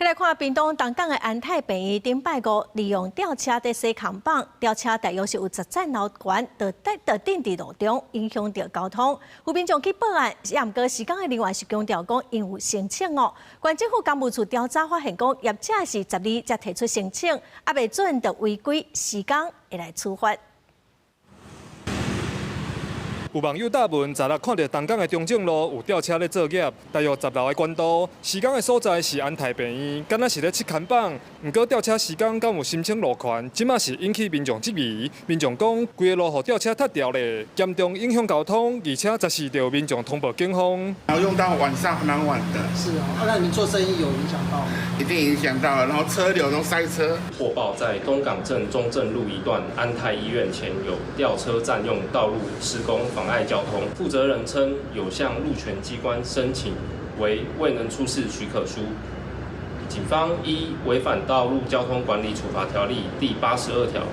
來看屏東東港的安泰病院頂擺五利用吊車佇洗扛棒，吊車大約是有10層樓懸，就就釘佇路中，影響著交通。有民眾去報案，也毋過施工的人員是強調講𪜶有申請哦。縣政府工務處調查發現講，業者是12才提出申請，猶未准就違規施工會來處罰。有網友貼文，十六看著東港的中正路有吊車咧作業，大約10樓的懸度，施工的所在是安泰病院，敢若是咧拭看板。毋過吊車施工敢有申請路權，這馬是引起民眾質疑。民眾講，規个路予吊車塌掉咧，嚴重影響交通，而且十四就有民眾通報警方。然後用到晚上蠻晚的。是啊，那你們做生意有影響到嗎？一定影響到了，然後車流都塞車。獲報在東港鎮中正路一段安泰醫院前有吊車佔用道路施工，妨礙交通。負責人稱有向路權機關申請，惟未能出示許可書。警方依違反道路交通管理處罰條例第82條，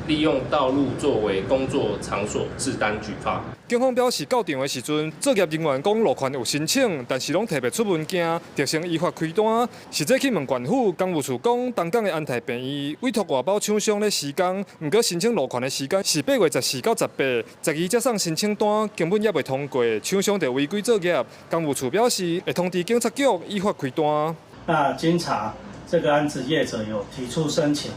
利用道路作為工作場所，制單舉發。警方表示，到場的時陣，作業人員講路權有申請，但是攏提袂出文件，就先依法開單。實際去問縣府工務處講，東港的安泰病院委託外包廠商咧施工，毋過申請路權的時間是8月14到18，12才送申請單，根本猶未通過，廠商就違規作業。工務處表示會通知警察局依法開單。那經查，這個案子業者有提出申請，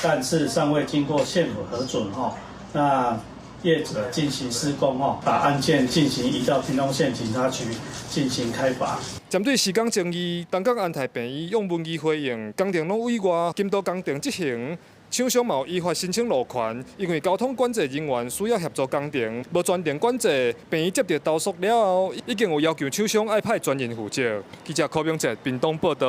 但是尚未經過縣府核准哈。那業者進行施工哦，把案件進行移到屏東縣警察局進行開罰。針對施工爭議，東港安泰病院用文字回應，工程攏委外監督工程執行，廠商嘛有依法申請路權，因為交通管制人員需要協助工程，無專人管制，病院接著投訴了後，已經有要求廠商愛派專人負責。記者柯明哲屏東報導。